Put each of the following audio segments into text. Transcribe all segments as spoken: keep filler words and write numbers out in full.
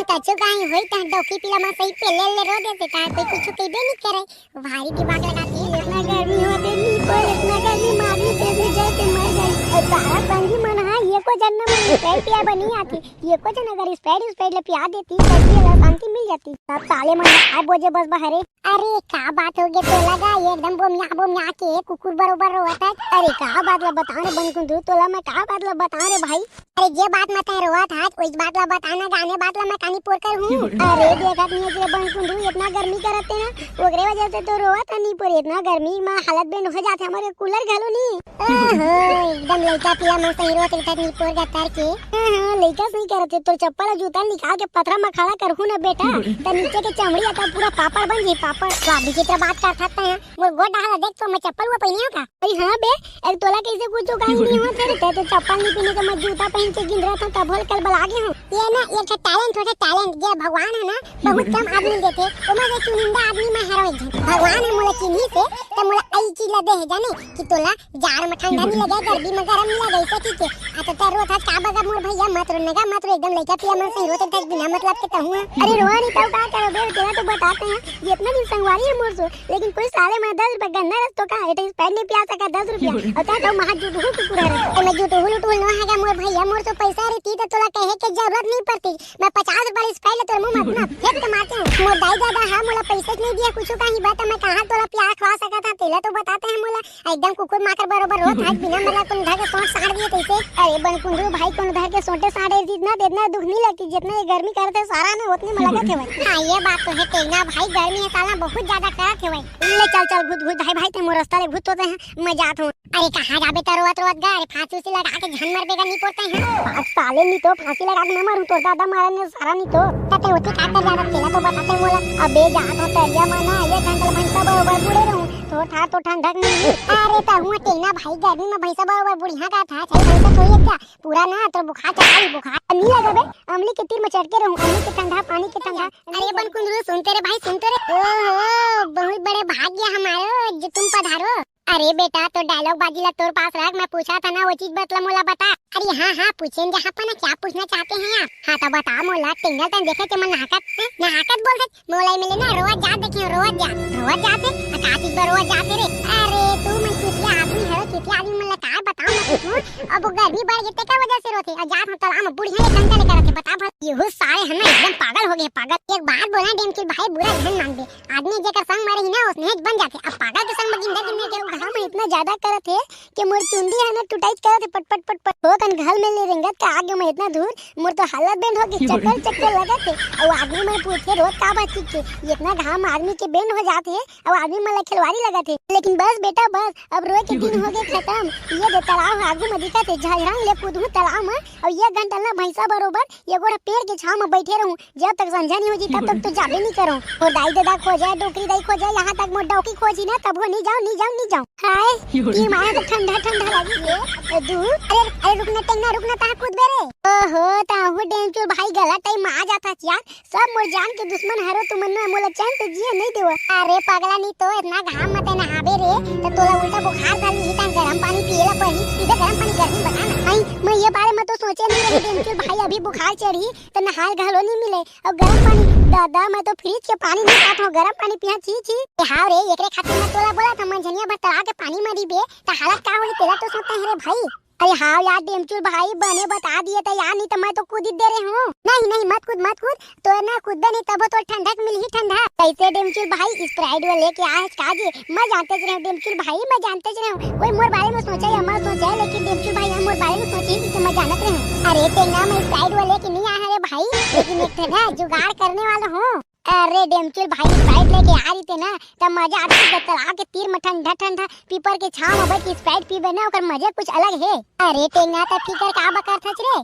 कछु काहीं होई त डौकी पीला मन सही पेले ले रो देते, काहे कोई कुछु कहिबे नहीं करे। भारी दिमाग लगाती है। इतना गर्मी होते नहीं पर इतना गर्मी मारनी से भी जल के मर जाए। और सारा संगी मन, हाँ, ये को जन्म में Sprite पिया बनी आती, ये को जन अगर Sprite Sprite ले पिया देती, तब ये ला शांति मिल जाती। सब साले मन आए बोझे बस बहरे। अरे का बात हो गया तोला गा, एकदम बोमिया बोमिया के कुकुर बरोबर रोवत है। अरे का बात ला बता रे बनकुंदू, तोला मैं का बात ला बता रे भाई। अरे जे बात मैं तय रोवत है, उस बात ला बता ना, गाने बात ला मैं कानी पोर कर हूँ। अरे देखत नहीं है जे बनकुंदू, इतना गर्मी करत है ना, ओकरे वजह से तो रोवत है नहीं पोर, इतना गर्मी में हालत बेंड हो जाते हमारे, कूलर घलो नहीं। ओहो, एकदम लइका पिया मन सही रोत एकदम निपोर गतर के। हाँ, हाँ, लइका सही करत हे। तोर चप्पल अउ जूता निकाल के पथरा म खड़ा करहूँ न बेटा, त नीचे के चमड़ी ह त पूरा पापड़ बन जाही, पापड़। का विचित्र बात करथस तैं ह? मोर गोड़ डहर ल देख तो, मैं चप्पल वो पहिने हँव का? अरे हाँ बे, अरे तोला कइसे कुछु काहीं नइ होत हे रे? तैं तो चप्पल नइ पहिने के, मैं जूता पहिन के गिंधरत हँव, तभो ले कल बला गे हँव। ये ना, ये एक ठो talent होथे, talent, जे भगवान ह ना, बहुत कम आदमी ल देथे, ओमा से चुनिंदा आदमी मैं हरँव एक झन। भगवान ह मोला चिन्हिस हे, त मोला अई चीज ला दे हे, जाने कि तोला जाड़ म ठंडा नइ लगे, गर्मी म गरम नइ लगे, अइसे कहिके। आ, त तैं रोत हस का बगा मोर भइया, मत रो न गा, मत रो, एकदम लइका पिया मन सही रोत हस बिना मतलब के तहूँ ह। अरे रोवा नहीं, तब का करबे, तेला तो बताते हैं, जितना दिन संगवारी है मोर सो, लेकिन कोई साले मैं दस रुपया गंदा रस तो का, एटा Sprite नहीं पिया सका, दस रुपया, अउ तैं तो महा जुटहू कुकुर हरे। ए, मैं जुटहू लुटहू नो हँव गा मोर भइया, मोर सो पैसा रहितिस त तोला कहे के जरूरत नइ पड़तिस, मैं पचास रुपया वाली Sprite ल तोर मुँह म अपना फेंक के मारते हँव। मोर दाई ददा ह मोला पैसा नइ दिया, कुछु काहीं बात मैं कहाँ तोला पिया खवा सकत हँव, तेला तो बताते हैं मोला। एकदम कुकुर माकर बरोबर रोत हस, बिना मतलब तुम धर के सोंट साड़ दिए तइसे। अरे बनकुंदरू भाई, कोनो धर के सोंटे साड़े जितना, इतना दुख नइ लगतिस, जितना ये गर्मी करत हे सारा में, ओतने में लगत हे भाई। हाँ, ये बात तो है टेंगना भाई, गर्मी ह साला बहुत ज्यादा करत हे भाई। ले चल चल घुत घुत भाई, भाई तैं मोर रस्ता ले घुत होते हैं, मैं जात हँव। अरे कहाँ जाबे त रोवत रोवत गा? अरे फांसी उसी लगा के झन मरबे गा, नइ पोर तैं ह। साले नइ तो फांसी लगा के न मरूँ, तोर दादा मारे ने सारा नइ तो। त तैं ओती का कर जात हस तेला तो बताते मोला। अबे जात हँव तरिया म ना, एक घंटा ले भैंसा बरोबर बूड़े रहूँ, तो ठा तो ठंडक नइ। अरे तहूँ टेंगना भाई, गर्मी म भैंसा बरोबर बुड़िया का था, छई भैंसा थोड़ी एक जा, पूरा ना तोर बुखार चढ़ा ली, बुखार। नइ लगा बे, अमली के तीर म चढ़ के रहूँ, अमली के ठंडा, पानी के ठंडा। अरे बनकुंदरू सुन तो रे भाई, सुन तो रे। ओहो, बहुत बड़े भाग्य हमारो जो तुम पधारो। अरे बेटा, तोर dialogue बाजी ला तोर पास रख, मैं पूछत हँव ना वो चीज बतला मोला बता। अरे हाँ, हाँ, पूछेन जा अपन, क्या पूछना चाहते हैं आप? हाँ, त बता मोला, टेंगना तैं देखे के मन नहाकत, हैं? नहाकत बोलथे, मोला एमे ले ना रोवत जात देखे हँव, रोवत जात, रोवत जात हे, आ का चीज बर रोवत जात हे रे? अरे तू मन चुतिया आदमी हरो, चुतिया आदमी मन ला का बताओ मैं तुझको, अब वो गर्मी बढ़ गे तेकर वजह से रोथे, अउ जात हँव तलाव म बुड़िया एक घंटा ले करत हे, बता भला। यहू सारे ह ना एकदम पागल हो गे, पागल। एक बात बोला डेमचुल भाई, बुरा झन मानबे, आदमी जेकर संग म रही ना, ओसनेच बन जाथे। अब पागल के संग म गिंदा गिंदा के घाम इतना ज्यादा करत हे कि मोर चुंदी ह ना टुटाइच करत हे, पट पट पट पट। हो कन घर में ले रेंगत का आगे में इतना धूर, मोर तो हालत बेंड हो गे, चक्कर चक्कर लगत हे। अउ आदमी मन पूछथे रोत का बात चीज के, इतना घाम आदमी के बेंड हो जात हे, अउ आदमी मन ला खिलवारी लगत हे। लेकिन बस बेटा बस, अब रोए के दिन हो गे खतम। ये दे तलाव ह आगू म दिखत हे, झझरंग ले कूदहूँ तलाव म, अउ एक घंटा ना भैंसा बरोबर ये गोड़ा पेड़ के छाव म बइठे रहूँ, जब तक संझा नइ हो जी, तब तक तो जाबे नइ करँव। मोर दाई ददा खोजे, डोकरी दाई खोजे, यहाँ तक मोर डौकी खोजी ना, तभो नइ जाँव, नइ जाँव, नइ जाँव। हाय, ये माया तो ठंडा ठंडा लगी हे। ए, दू, अरे, अरे, रुक ना, टेंगना, रुक ना, तहाँ कूदबे रे। ओहो, तहूँ डेमचुल भाई गलत टाइम म आ जात हस यार। सब मोर जान के दुश्मन हरो तुमन, मोला चैन से जिए नइ देवव। अरे पगला, नइ तो इतना घाम म तैं नहाबे रे, त तोला उल्टा बुखार धर लिही, तहाँ गरम पानी पिए ला पड़ही। पीबे गरम पानी, गर्मी बता ना। आई, मैं ये बारे म तो सोचे नइ रहेंव डेमचुल भाई, अभी बुखार चढ़ही त नहाए घलो नइ मिले। अउ गरम पानी, दादा, मैं तो फ्रिज के पानी नइ खात हँव, गरम पानी पिहा, छी, छी। ए, हाव रे, एकरे खातिर मैं तोला बोलत हँव, मंझनिया भर तलाव के पानी म रहिबे, त हालत का होही, तेला तो सोचते हैं रे भाई। अरे हाव यार, डेमचुल भाई, बने बता दिए त यार, नइ त मैं तो कूदिच दे रहेंव। नहीं, नहीं, मत कूद, मत कूद, तोर ना कूदबे नहीं, तभो तोर ठंडक मिलही, ठंडक। कइसे डेमचुल भाई, Sprite वो लेके आए हस का जी? मैं जानतेच रहेंव डेमचुल भाई, मैं जानतेच रहेंव। कोई मोर बारे म सोचे या मत सोचे, लेकिन डेमचुल भाई ह मोर बारे म सोचही कि मैं जानत रहेंव। अरे टेंगना, मैं Sprite वो लेके नइ आए हँव रे भाई, लेकिन एक ठन ना जुगाड़ करने वाला हँव। अरे डेमचुल भाई, Sprite लेके आ रहिते ना, त मजा आतिस, तलाव के तीर म ठंडा ठंडा पीपर के छाँव म बइठ के Sprite पीबे ना, ओकर मजे कुछ अलग हे। अरे टेंगना, त फिकर का बकरथस रे?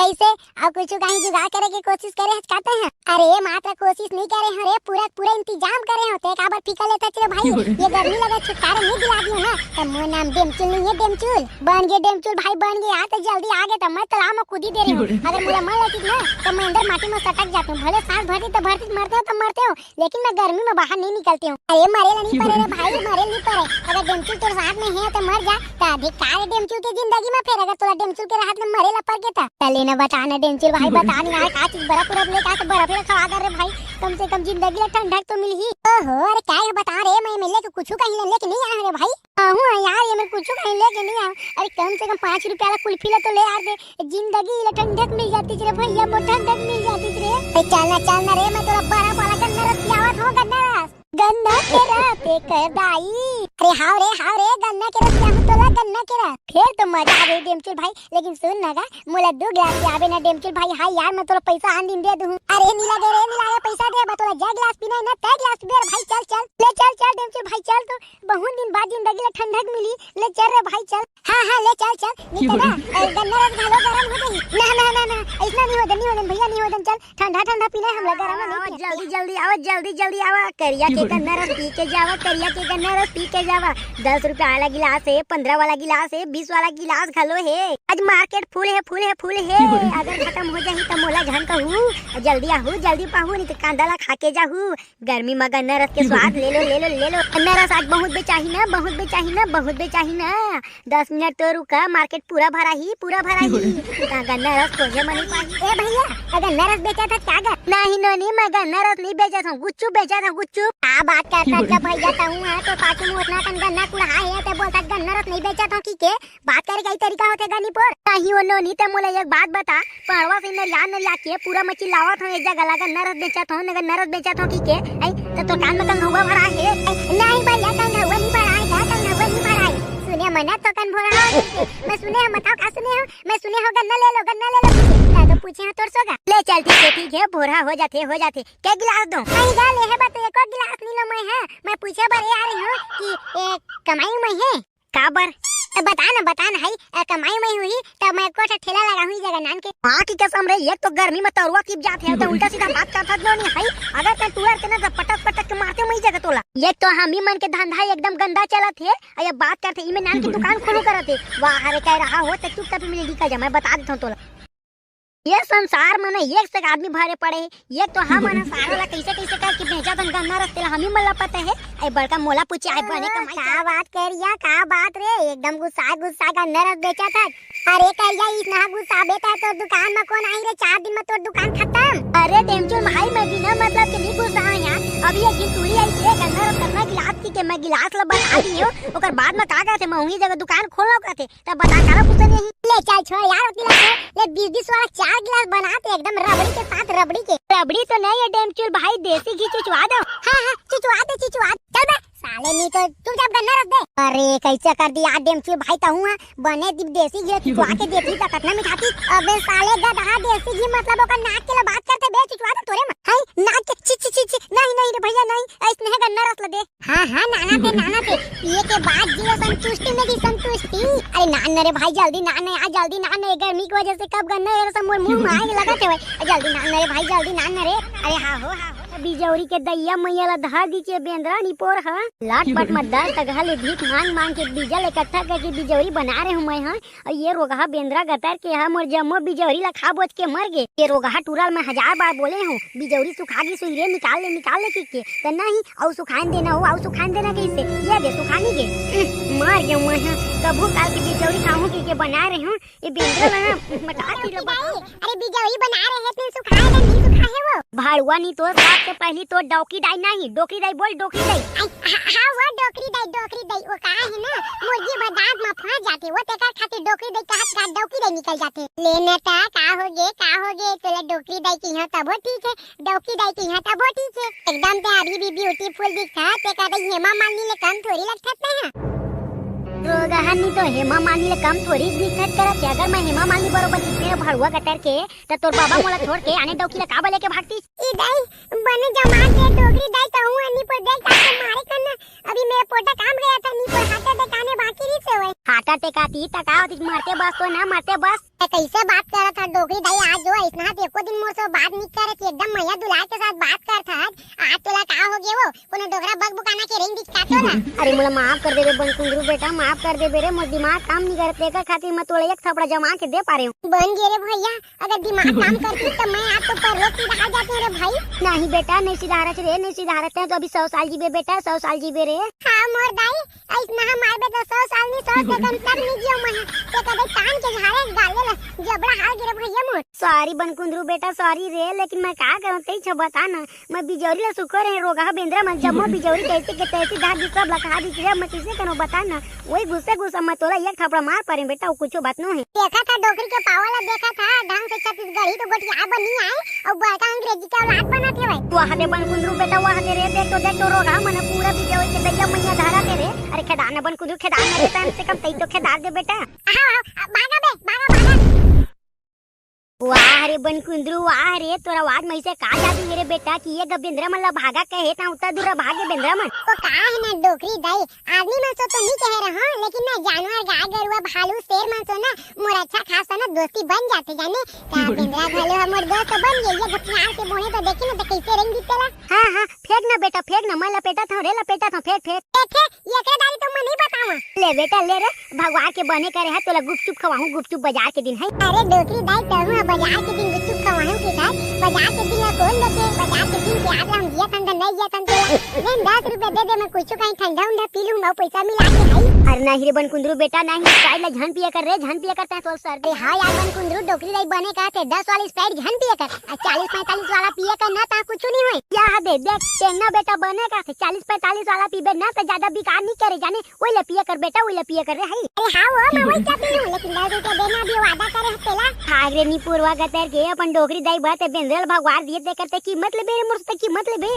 कइसे? अउ कुछु काहीं जुगाड़ करे के कोशिश करे हस का तैं ह? अरे मात्र कोशिश नइ करे हँव रे, पूरा पूरा इंतजाम करे हँव। तैं काबर फिकर लेथस रे भाई? ये गर्मी ले छुटकारा नइ दिला दिहूँ ना, त मोर नाम डेमचुल नइ हे, डेमचुल। बन गे डेमचुल भाई, बन गे यार, तैं जल्दी आ गे त मैं तलाव म कूदी दे रहेंव। अगर मोला मर लेतिस ना, त मैं अंदर माटी म सटक जातेंव। भले सांस भरतिस त भरतिस, मरतेंव त मरतेंव, लेकिन मैं गर्मी म बाहर नइ निकलतेंव। अरे मरे ला नइ परे रे भाई, मरे ला नइ परे। अगर डेमचुल तोर साथ म हे त मर जा, त अधिकार हे डेमचुल के जिंदगी म। फेर अगर तोला डेमचुल के रहत ले मरे ला पर गे त, त ले न बता ना डेमचुल भाई, बता नहीं यार, का चीज बर्फ उर्फ लेके आके बर्फ ले खवा दे रे भाई, कम से कम जिंदगी ला ठंडक तो मिलही। ओहो, अरे का ये बता रे, मैं एमएलए के कुछ कहीं लेके नहीं आया रे भाई। आहू है यार, ये मैं कुछ कहीं लेके नहीं आया। अरे कम से कम पाँच रुपया ला कुल्फी ला तो ले यार दे, जिंदगी ला ठंडक मिल जाती रे भैया, वो ठंडक मिल जाती रे। अरे चल ना, चल ना रे, मैं तोला बर्फ वाला गन्ना रस पियावत हूँ, गन्ना रस। गन्ना के रस, तेकर दाई। अरे हाव रे, हाव रे, गन्ना के रस पियाहूँ तोला, गन्ना के रस। फिर तो मजा आ गई डेमचुल भाई, लेकिन सुन ना गा, मोला दू गिलास पियाबे ना डेमचुल भाई। हाय यार, मैं तोला पैसा आन दिन दे दूँ। अरे नी लागे रे, नी लागे, पैसा दे, बस तोला जय गिलास पीना है ना, तय गिलास पी रे भाई, चल चल, ले चल चल डेमचुल भाई, चल तो। बहुत दिन बाद जिंदगी ला ठंडक मिली, ले चल रे भाई चल। हाँ हाँ, ले चल चल, नहीं तो ना, अ, गन्ना रस घालो गरम हो जाही। ना ना ना ना, ऐसना नहीं हो दे, नहीं हो दे भैया, नहीं हो दे, चल। ठंडा ठंडा पीना है हमला, गरम नहीं पीना। जल्दी जल्दी आवा, जल्दी जल्दी आवा, करिया के गन्ना रस पी के जावा, करिया के गन्ना रस पी के जावा। दस रुपया वाला गिलास है, पन्द्रह वाला गिलास है, बीस वाला गिलास घलो है। आज मार्केट फुल है, फुल है, फुल है। अगर खत्म हो जाही त मोला झन कहू, जल्दी आहू, जल्दी पाहू, नहीं तो कांदा ला खा के जाहू। गर्मी म गन्ना रस के स्वाद ले लो, ले लो, ले लो। गन्ना रस आज बहुत बेचाही ना, बहुत बेचाही ना, बहुत बेचाही ना। दस मिनट तो रुका, मार्केट पूरा भराही, पूरा भराही। का गन्ना रस खोजे म नहीं पाही। ए भैया, ए गन्ना रस बेचत हस का गा? नहीं नोनी, मैं गन्ना रस नहीं बेचत हूँ, गुपचुप बेचत हूँ, गुपचुप। का बात करत हस भैया, तहूँ हा तो पाछू में ओतना कन गन्ना कुढ़ा है, ते बोलत हस गन्ना रस नहीं बेचत हूँ कि के? बात करे के तरीका होथे गा निपोर। नहीं ओ नोनी, ते मोला एक बात बता, पड़वा से नरिया नरिया के पूरा म चिल्लावत हूँ, एक जगह ला गन्ना रस बेचत हूँ, गन्ना रस बेचत हूँ कि के? ऐ, त तोर कान म कंघउवा भरा हे? ऐ, नहीं भैया, कंघउवा नहीं भरा हे गा, कंघउवा नहीं भरा हे। सुने मना तो कन भोरा हो, मैं सुने हूँ, बताओ का सुने हो? मैं सुने हूँ गन्ना ले लो, गन्ना ले लो, मैं तो पूछे हूँ तोर सोगा। ले चल ठीक है, ठीक है, भोरा हो जाथे, हो जाथे। के गिलास दो? नहीं गा, ले हे बा तो एको गिलास नहीं लो मैं, हाँ, मैं पूछे बर ये आ रही हूँ कि ए, कमाई में है? काबर? ए, बता ना, बता ना, हई, ए, कमाई में हुई, त मैं एको ठा ठेला लगाहूँ ई जगह नान के। माँ की कसम रे, एक तो गर्मी में तरुआ सिप जात हे, त उल्टा सीधा बात करत हस नोनी, हई, अगर तैं टूरा रहते ना, त पटक पटक के मारते मैं ई जगह तोला। एक तो हम ही मन के धंधा एकदम गंदा चलत हे, अउ ये बात करथे, इमे नान के दुकान खोलू करत हे। वाह रे, कह रहा हो, त चुपचाप इमे निकल जा, मैं बता देता हूँ तोला। ये संसार में ना एक से एक आदमी भरे पड़े हे। एक तो हमन ह सारा ला कैसे कैसे करके बेचत हन गन्ना रस, तेला हमी मन ला पता हे। ए बड़का मोला पूछे आए बने कमाई का बात करिया, का बात रे, एकदम गुस्सा गुस्सा गन्ना रस बेचत हस। अरे करिया, इतना गुस्सा बेटा, तोर दुकान में कौन आई रे? चार दिन में तोर दुकान खत्म। अरे डेमचुल भाई, मैं बिना मतलब के नहीं गुस्सा हूँ यार। अभी एक दिन टूरी आई थे, गन्ना रस कतना गिलास पी के मैं गिलास ला बना दी हूँ, ओकर बाद में का कहते, मैं उही जगह दुकान खोलना कहते, तब बता करा कुछ नहीं। ले चल छोड़ यार, ओती ला छोड़। ले बीस बीस वाला चार गिलास बना ते एकदम रबड़ी के साथ, रबड़ी के। रबड़ी तो नहीं है डेमचुल भाई, देसी घी चुचवा दो। हाँ हाँ, चुचवा दे, चुचवा दे। चल बे साले, नहीं तो चुपचाप गन्ना रस दे। अरे कैसे कर दिया डेमचुल भाई, तहूँ हा बने दि-, देसी घी चुचवा के देती त कतना मिठाती। अबे साले गधा, देसी घी मतलब ओकर नाक के ला बात करते बे, चुचवा दे तोरे में। हाय नाक के, छी छी छी छी, नहीं नहीं रे भैया नहीं, ऐसने है गन्ना रस ला दे। हाँ हाँ, नाना ते, नाना ते, पिए के बाद जियो संतुष्टि में भी संतुष्टि। अरे नान न रे भाई, जल्दी नान न यार, जल्दी नान न, ये गर्मी की वजह से कब गन्ना ये सब मोर मुंह में आए लगत हे भाई। जल्दी नान न रे भाई, जल्दी नान न रे। अरे हाँ हो, हाँ हो। बिजौरी के दैया मैया ला धर दी के बेंदरा निपोर ह। लाट पाट मत दस टका ले भीख मांग मांग के बीजा ले इकट्ठा करके बिजौरी बना रहे हूँ मैं, हाँ। अउ ये रोगहा बेंदरा गतर के हा मोर जम्मो बिजौरी ला खा बोच के मर गे। ये रोगहा टूरा ल मैं हजार बार बोले हूँ, बिजौरी सुखा गिस होही रे, निकाल ले, निकाल ले कहिके। त नहीं, अउ सुखान देना हो, अउ सुखान देना कहिसे? ये दे सुखानी के। उह, मर गेंव मैं हा, कभू काल के बिजौरी खाहूँ कहिके बनाए रहे हूँ, ये बेंदरा ला ना मटार की लो। अरे बिजौरी बना रहे हैं, फिर सुखाए ना, नहीं सुखा है वो। भाड़ुआ नहीं तो सबसे पहली तो डौकी दाई नहीं, डोकरी दाई बोल, डोकरी दाई। आई, हा, हा, वो डोकरी दाई, डोकरी दाई, वो का है ना, मुर्गी बर दांत में फंस जाथे, वो तेकर खातिर डोकरी दाई कहत, कहत डौकी दाई निकल जाथे। ले न त, का हो गे, का हो गे, तोला डोकरी दाई कहिहूँ तभो ठीक है, डौकी दाई कहिहूँ तभो ठीक है। एकदम ते अभी भी beautiful दिखत, ते कदे हेमा मालिनी ले कम थोड़ी लगथस ते हा। रोगहा नहीं तो हेमा मालिनी ले कम थोड़ी दिखत करत हे। अगर मैं हेमा मालिनी बरोबर दिखते ना भाड़ुआ गतर के, त तोर बाबा मोला छोड़ के आने डौकी ला काबर लेके भागतिस? ई दाई, बने जमात के डोकरी दाई, तहूँ अन्नी पर देख, ताके मारे करना। अभी मेरे पोटा काम गया था, नी पर हाथ देखाने बाकी नहीं से हुए। हाथ देखाती त का होती, मरते बस तो ना, मरते बस। ए, कैसे बात करत हा डोकरी दाई, आज जो ऐसना हा, एको दिन मोर से बात नहीं करे, एकदम मैया दुलार के साथ बात करत हा। आज तोला का का हो गे वो? कोनो डोकरा बकबुकाना के रेंग दिस का तोला? अरे मोला माफ कर देबे बनकुंदरू बेटा, माफ कर देबे रे, मोर दिमाग काम नहीं करत, तेकर खातिर मैं तोला एक थपड़ा जमा के दे पारे हूँ। बन गे रे भैया, अगर दिमाग काम करती तो मैं आज तो परलोक सिधार जाती रे भाई। नहीं बेटा, नहीं सिधारत रे, नहीं सिधारत है तो अभी सौ साल जीबे बेटा, सौ साल जीबे रे। हाँ मोर दाई, अइसना ह मारबे त सौ साल नहीं, सौ सेकंड तक नहीं जियो मैं। ते कदे तान के झाड़े गाले ला, जबड़ा हाल गिरे भैया मोर। सॉरी बनकुंदरू बेटा, सॉरी रे, लेकिन मैं का करूँ, तई छ बता ना, मैं बिजौरी ला सुखो रहे, रोगहा बेंदरा मन जम्मो बिजौरी कैसे के तैसे धार दी, सब ला खा दी रे, मैं किसे करूँ बता ना, वही गुस्से गुस्सा मैं तोला एक थपड़ा मार पारे बेटा, वो कुछो बात नो है। देखा था डोकरी के पावा ला, देखा था ढंग से छत्तीसगढ़ी तो गोटिया बनी आए, और बड़का अंग्रेजी के औलाद बना थे भाई। वाह दे बनकुंदरू बेटा, वाह दे रे, देख तो, देख तो रोगहा मन पूरा बिजौरी के दैया मैया धारा थे रे। अरे खेदान बन कुदू, खेदान रे, कम से कम तई तो खेदार दे बेटा। हाँ, हाँ, भागा बे, भागा, भागा। वाह रे बन कुंदरू, वाह रे, तोर आवाज में से का जादू हे रे बेटा कि ये गबिंद्रा मन ला भागा कहे ता उतना दूर भागे बेंद्रा मन। वो का है ना डोकरी दाई, आदमी मन सो तो नहीं कह रहा हूँ, लेकिन ना जानवर गाय गरुआ भालू शेर मन सो ना मोर अच्छा खासा ना दोस्ती बन जाथे जाने। ता बेंद्रा घलो हमर दोस्त बन गए, ये प्यार से बोले तो देखे ना तो कैसे रेंग दिस तेला। हाँ, हाँ, फेंक ना बेटा, फेंक ना, मैं लपेटा था रे, लपेटा था, फेंक, फेंक। देखे, ये के दाई तो मैं नहीं बताऊँ। ले बेटा, ले रे, भगवान के बने करे है, तोला गुपचुप खवाहूँ, गुपचुप बाजार के दिन है। अरे डोकरी दाई, तहूँ ह बाजार के दिन गुपचुप खवाहूँ के घर, बाजार के दिन ला कौन देखे, बाजार के दिन के आज हम जिया थन, धन नहीं जिया थन, तोला। ले दस रुपया दे दे, मैं कुछ कहीं ठंडा उंडा पी लूँ, मैं पैसा मिला के भाई। अरे नहीं रे बन कुंदरू बेटा, नहीं, Sprite ला झन पिया कर रे, झन पिया कर तैं तो सर। अरे हाँ यार बन कुंदरू, डोकरी दाई बने का थे, दस वाली Sprite झन पिया कर, आ चालीस पैंतालीस वाला पिया कर ना, ता कुछ नहीं होए। या दे देख, टेंगना बेटा बने का थे, चालीस पैंतालीस वाला पीबे ना, तो ज्यादा बेकार नहीं करे जाने, वही ला पिया कर बेटा, वही ला पिया कर रे, हई। अरे हाँ वो, मैं वही क्या पीऊँ, लेकिन दस रुपया देना अभी वादा करे हस तेला। भाग रे निपुरवा गतर के, अपन डोकरी दाई बात है, बेंद्रा ल भगवार दिए ते करते की मतलब रे, मुर्स तक की मतलब रे।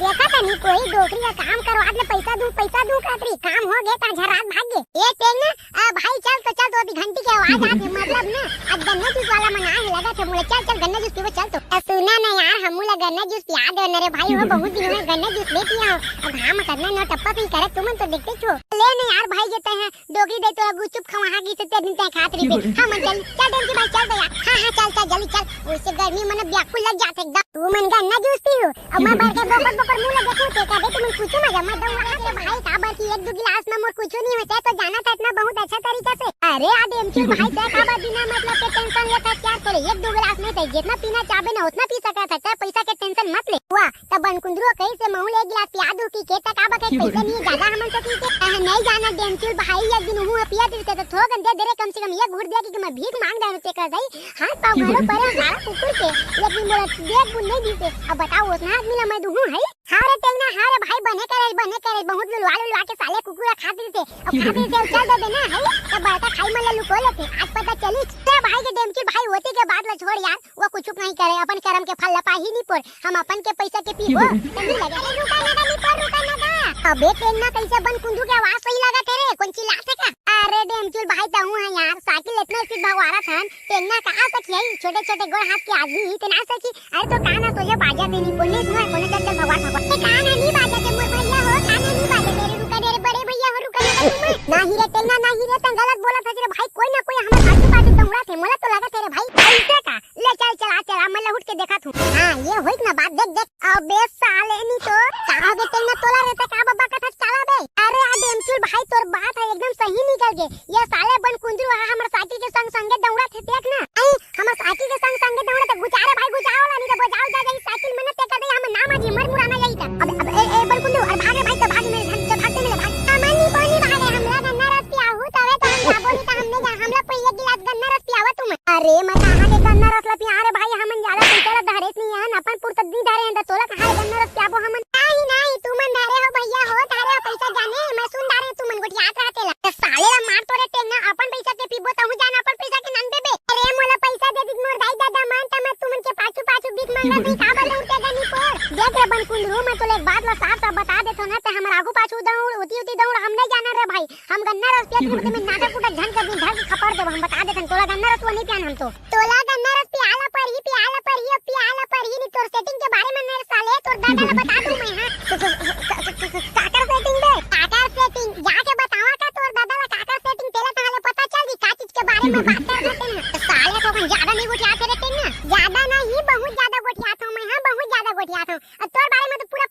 देखा था नहीं कोई डोकरी का काम करवा दे, पैसा दूँ, पैसा दूँ कहत रही, काम हो गए, ता झरात भाग गए। ये टेंगना, आ, भाई चल तो चल, तो अभी घंटी के आवाज आ गई, मतलब ना, अब गन्ना जूस वाला मन आए हे, लगा थे मोला, चल चल गन्ना जूस पीबो, चल तो। आ, सुना ना यार, हमू ला गन्ना जूस पिया दे ना रे भाई, हो बहुत दिन हो गन्ना जूस नहीं पिया हो, अब घाम करना ना टप्पा से ही करे, तुमन तो देखते छो। ले ना यार भाई, ये तय है, डोकरी दाई तोला गुपचुप खवाहा की से ते दिन तय खात रही बे। हाँ मन चल, चल डोकरी भाई चल तो यार, हाँ हाँ चल चल जल्दी चल, वैसे गर्मी मन ब्याकुल लग जाते एकदम, तुमन गन्ना जूस पी हो, अब मैं बढ़ के बोकर बोकर मुंह लगे थे, देखा दे तुमन कुछ मजा मत दो। अरे भाई, काबर कि एक दो गिलास में मोर कुछ नहीं होता है, तो जाना था इतना बहुत अच्छा तरीका से। अरे आ डेमचू भाई, ते काबर बिना मतलब के टेंशन लेता क्या? तोरे एक दो गिलास नहीं थे, जितना पीना चाहबे ना उतना पी सकता था, ते पैसा के टेंशन मत ले। वाह, तब बनकुंदरू कहीं से महू ले एक गिलास पिया दू की के, ते काबर के पैसे नहीं ज्यादा हमन से की के। अह, नहीं जाना डेमचू भाई, एक दिन हूँ पिया दे तो थोड़ा दे दे रे, कम से कम एक घूट दे कि मैं भीख मांग रहा हूँ, ते कर दई। हाथ पाँव घलो परे सारा कुकुर के, लेकिन मोला देख बुन नहीं दीसे। अब बताओ, ओतना आदमी ला मैं दूहूं, है? हाँ रे टेंगना, हाँ रे भाई, बने करे, बने करे, बहुत लुलवा लुलवा के साले कुकुर खा दीसे। अब खा दीसे, अब चल दे देना, है? तब बड़का खाई मन ला लुको लेते, आज पता चली। ते भाई के डेमचू भाई होती के बात ला छोड़ यार, वो कुछ नहीं करे, अपन करम के फल ला पाही नहीं पोर, हम अपन के पैसा के पीबो, नहीं लगे। अरे रुका ना दा, नहीं पोर, रुका ना दा। अबे टेंगना, कैसे बनकुंदरू के आवाज सही लगा तेरे, कौन चिल्लाथे का? अरे डेमचू भाई, तहूँ है यार, साइकिल इतना स्पीड भगवारा थन, टेंगना कहाँ सखी है, छोटे छोटे गोड़ हाथ के आदमी ही ते ना सखी। अरे तो कान ह सोझे बाजा दे नहीं, कोने सुना, कोने चल चल भगवान भगवान। ए कान ह नहीं बाजा दे मोर भैया हो, कान ह नहीं बाजा दे रे, रुका दे रे बड़े भैया हो, रुका दे रे तुम। नहीं रे टेंगना, नहीं रे, तैं गलत बोलत हस रे भाई, कोई ना कोई हमर पाछू पाछू दौड़त हे, मोला तो लगत हे रे भाई। ऐसे का? ले चल चला चला, मैं लहुट के देखत हूँ। हाँ ये होइक ना बात, देख देख। अबे साले नी तो, का हो गे टेंगना, तोला रहता का बब्बा कथा चाला बे? अरे आ डेमचू भाई, तोर बात है एकदम सही निकल गे। ये साले बनकुंदरू हा हमर साइकिल के संग संगे दौड़त हे, देख ना। आई, हमर साइकिल के संग संगे दौड़त हे, गुचा रे भाई, गुचाओ ला, नहीं तो बजाओ जा जाई साइकिल में, ते कर दे हमर नाम आज मर मुराना यही था। अब, अब ए, ए बनकुंदरू, अरे भाग रे भाई, तो भाग, मैं भाग, तो भागते मिले भाग। हमन नी कोनी भागे, हमला गन्ना रस पियाहू, तबे तो हम जाबो, नहीं तो हम नहीं जा, हमला पूरा एक गिलास गन्ना रस पियावा तुम। अरे मैं कहाँ के गन्ना रस ला पिया रे भाई, हमन ज्यादा पैसा ला धारे नहीं हन, अपन पुरतक दी धारे हन, त तोला कहाँ ले गन्ना रस पियाबो हमन? नहीं, नहीं, तुमन धारे हो भैया हो, धारे हो पैसा जाने, मैं सुन धारे तुमन गोठियात रहते ला। त साले ला मार तोरे टेंगना, अपन पैसा के पीबो तहूँ जान, अपन पैसा के नाम देबे। अरे मोला पैसा दे दिस मोर दाई ददा मन, त मैं तुमन के पाछू पाछू भीख मांगत नहीं, काबर लौट के गनी पोर। देख रे बनकुंदरू, मैं तोला एक बात ला साफ साफ बता देथो ना, ते हमर आगू पाछू दौड़, उती उती दौड़, हम नहीं जाना रे भाई। हम गन्ना रस पियत के मतलब में नाटक उटक झन कर दिन, धर के खपड़ देब, हम बता देथन, तोला गन्ना रस वो नहीं पियान हम तो। तोला गन्ना रस पियाला परही, पियाला परही, अब पियाला परही, नहीं तोर सेटिंग के बारे में मेरे साले, तोर दादा ला बता दूं मैं, हाँ। क-, क-, क-, क-, क-, काकर सेटिंग बे? काकर सेटिंग? जाके बतावा का तोर दादा ला काकर सेटिंग, तेला ताले पता चल दी का चीज के बारे में बात कर रहे हैं। साले तो अपन ज्यादा नहीं गोठियात रे टेंगना। ज्यादा नहीं, बहुत ज्यादा गोठियात हूँ मैं, हाँ, बहुत ज्यादा गोठियात हूँ। अब तोर बारे में तो पूरा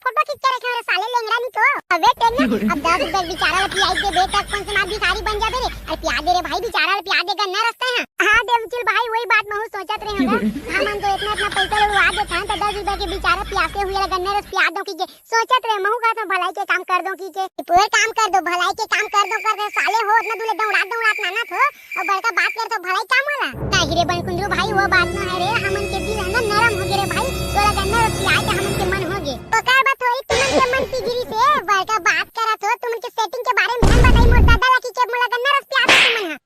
अब दस रुपया के बिचारा ला पियाई देबे त कौन से मार भिखारी बन जाबे रे? अरे पिया दे रे भाई, बिचारा ला पिया दे गन्ना रस तैं हा। हाँ देवचुल भाई, वही बात महू सोचत रहे होगा। हमन तो इतना इतना पैसा ला उड़वा देथन, त दस रुपया के बिचारा पियासे हुए ला गन्ना रस पिया दो कि के सोचत रहे, महू कहत हूँ भलाई के काम कर दो की के। पूरे काम कर दो, भलाई के काम कर दो कर दे साले हो, इतना दूले दौड़ात दौड़ात लानत हो, और बड़का बात करत हो भलाई काम वाला। नहीं रे बनकुंदरू भाई, वो बात ना है रे, हमन के दिल है ना नरम हो गे रे भाई, तोला गन्ना रस पियाए के हमन के मन हो गे। ओकर बाद थोड़ी तुमन के मन पिघरी से, बड़का बात करत हो, तुमन के सेटिंग के बारे में हम बताई मोर दादा ला कि के मोला गन्ना रस पिया दो तुमन हा।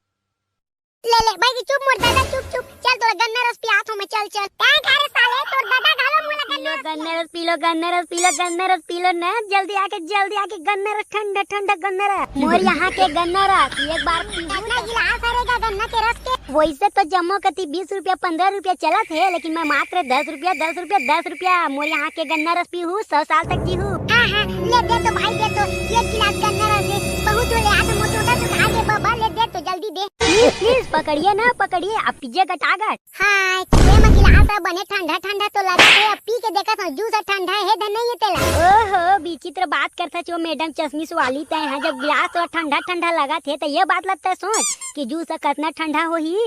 ले ले भाई चुप मोर दादा, चुप चुप, चल तोला गन्ना रस पियात हूँ मैं, चल चल। काय का रे साले, तोर दादा घलो मोला गन्ना रस पिया। गन्ना रस पी लो, गन्ना रस पी लो, गन्ना रस पी लो ना, जल्दी आके, जल्दी आके गन्ना रस, ठंडा ठंडा गन्ना रस, मोर यहाँ के गन्ना रस, एक बार पीहू कितना ना। गिलास हरे गा गन्ना के रस के? वैसे तो जम्मो कती बीस रुपया, पन्द्रह रुपया चलत हे, लेकिन मैं मात्र दस रुपया, दस रुपया, दस रुपया, मोर यहाँ के गन्ना रस पीहू, सौ साल तक जीहू। हाँ हाँ, ले दे तो भाई, दे तो, एक गिलास गन्ना रस दे, बहुत हो ले, आज मोटो दुखा दे बाबा, ले दे तो जल्दी दे। प्लीज प्लीज पकड़िए ना, पकड़िए, अब पीजिए गटागट। हाँ, ये में गिलास ह बने ठंडा ठंडा तो लगत हे, अब पी के देखत हूँ, जूस ह ठंडा हे धन नहीं हे तेला। ओहो, विचित्र बात करत हच ओ मैडम चश्मिश वाली, तैं हा जब गिलास ह ठंडा ठंडा लगत हे, त ये बात ला तैं सोच कि जूस ह कतना ठंडा होही।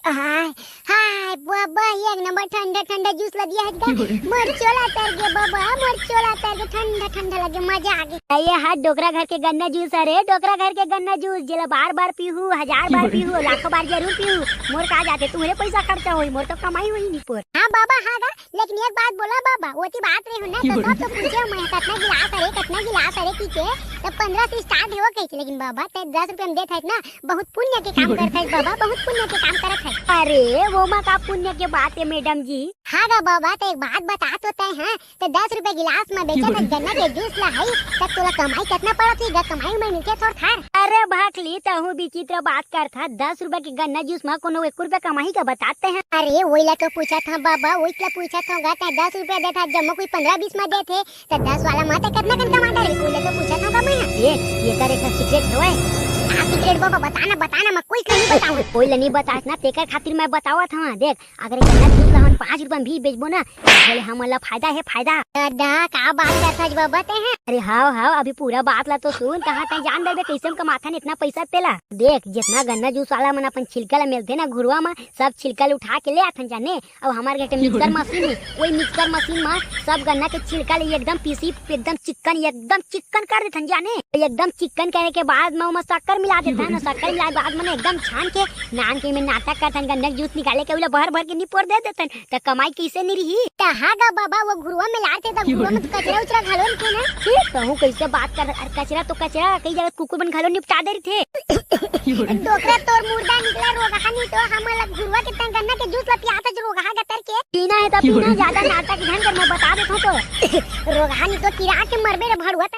हाय, हाय, बाबा, एक नंबर ठंडा ठंडा जूस ला दिया हे गा। मोर चोला तर गे बाबा, मोर चोला तर गे, ठंडा ठंडा लगे, मजा आ गे। ये हा डोकरा घर के गन्ना जूस हरे, डोकरा घर के गन्ना जूस, जेला बार बार पीहू, हजार बार पीहू, लाखों बार जरूर पीहू। मोर का जाथे, तुम्हरे पैसा खर्चा होही, मोर तो कमाई होही निपोर। हाँ बाबा, हाँ गा, लेकिन एक बात बोला बाबा, ओती बात रहे हो ना, तो सब तो पूछे हो मैं, कतना गिलास हरे, कतना गिलास हरे की के, तब पन्द्रह से स्टार्ट हे वो कही के, लेकिन बाबा, तैं दस रुपया में देत हस ना, बहुत पुण्य के काम करत हस बाबा, बहुत पुण्य के काम करत हस। अरे, वो मा का पुण्य के बात हे मैडम जी? हाँ गा बाबा, तैं एक बात बता तो तैं, हाँ, त दस रुपया गिलास म बेचत हस गन्ना के जूस ला हई, त तोला कमाई कतना पड़त होही गा? कमाई में मिलथे थोर थार। अरे भकली, तहूँ विचित्र बात करथस, दस रुपया के गन्ना जूस म कोनो एक रुपया कमाही का बतात तैं हा? अरे, वही ला तो पूछत हूँ बाबा, वही ला पूछत हूँ गा, तैं दस रुपया देथस, जम्मो कोई पन्द्रह बीस म देथे, त दस वाला म तैं कतना कन कमा डारे, वही ला तो पूछत हूँ गा मैं हा। ए, एकर एक सीक्रेट हवय। का सीक्रेट बाबा, बता ना, बता ना, मैं कोई ला नहीं बताऊँ। कोई ला नहीं बतास ना, तेकर खातिर मैं बतावत हूँ, देख, अगर ये गन्ना जूस ला हमन पाँच रुपया में भी बेचबो ना, त बोले हमन ला फायदा हे, फायदा। दादा, का बात करथस बाबा तैं हा? अरे हाव, हाव, अभी पूरा बात ला तो सुन, तहाँ तैं जान देबे कइसे हम कमाथन इतना पैसा तेला। देख, जितना गन्ना जूस वाला मन अपन छिलका ला मेलथे ना घुरवा म, सब छिलका ला उठा के ले आथन जाने। अब हमार घर के मिक्सर मशीन हे, वही मिक्सर मशीन म सब गन्ना के छिलका ला एकदम पीसी, एकदम चिक्कन, एकदम चिक्कन कर देथन जाने। एकदम चिक्कन करे के बाद म ओमा शक्कर मिला देथन, शक्कर मिलाए के बाद म एकदम छान के नान के में नाटक करथन, गन्ना के जूस निकाले के ओला भर भर के निपोर दे देथन, त कमाई कइसे नी रही? त हाँ गा बाबा, वो घुरवा में लाते त घुरवा में तो कचरा उचरा घलो रहिथे ना। ए, तहूँ कइसे बात कर, अरे कचरा तो कचरा, कई जगह कुकुर मन घलो निपटा दे रहिथे। डोकरा तोर मुर्दा निकला रोगहा नी तो हमन ला घुरवा के तंग गन्ना के जूस ला पियाथस रोगहा गतर के। पीना हे त पीना, ज्यादा नाटक झन कर, मैं बता देथों तो। रोगहा नी तो किरा के मरबे रे भड़ुआ।